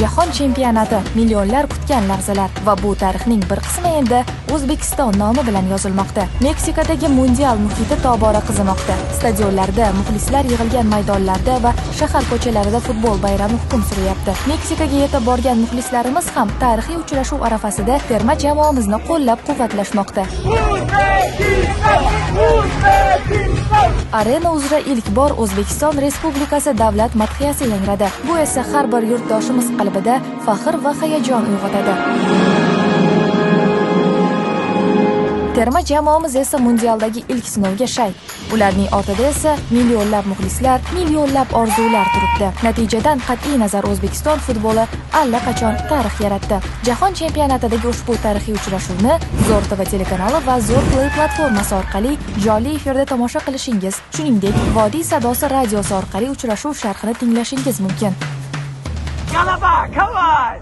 Jahon chempionati, millionlar kutgan lahzalar va bu tarixning bir qismi endi O'zbekiston nomi bilan yozilmoqda. Meksikadagi mundial muhiti tobora qizimoqda. Stadionlarda, muxlislar yig'ilgan maydonlarda va shahar ko'chalarida futbol bayrami hukm suryapti. Meksikaga yetib borgan muxlislarimiz ham tarixiy uchrashuv arafasida terma jamoamizni qo'llab-quvvatlashmoqda. Arena uzra ilk bor O'zbekiston Respublikasi davlat madhiyasi yangradi. Bu esa har bir yurtdoshimiz qalbida faxr va hayajon uyg'otadi. Terma jamoamiz esa mundialdagi ilk sinovga shay. Ularning ortida esa millionlab muxlislar, millionlab orzular turibdi. Natijadan qat'iy nazar O'zbekiston futboli allaqachon tarix yaratdi. Jahon chempionatidagi ushbu tarixiy uchrashuvni Zo'r TV telekanali va Zo'r Play platformasi orqali jonli efirda tomosha qilishingiz, shuningdek, Vodiy sadosi radiosi orqali uchrashuv sharhini tinglashingiz mumkin. G'alaba, come on!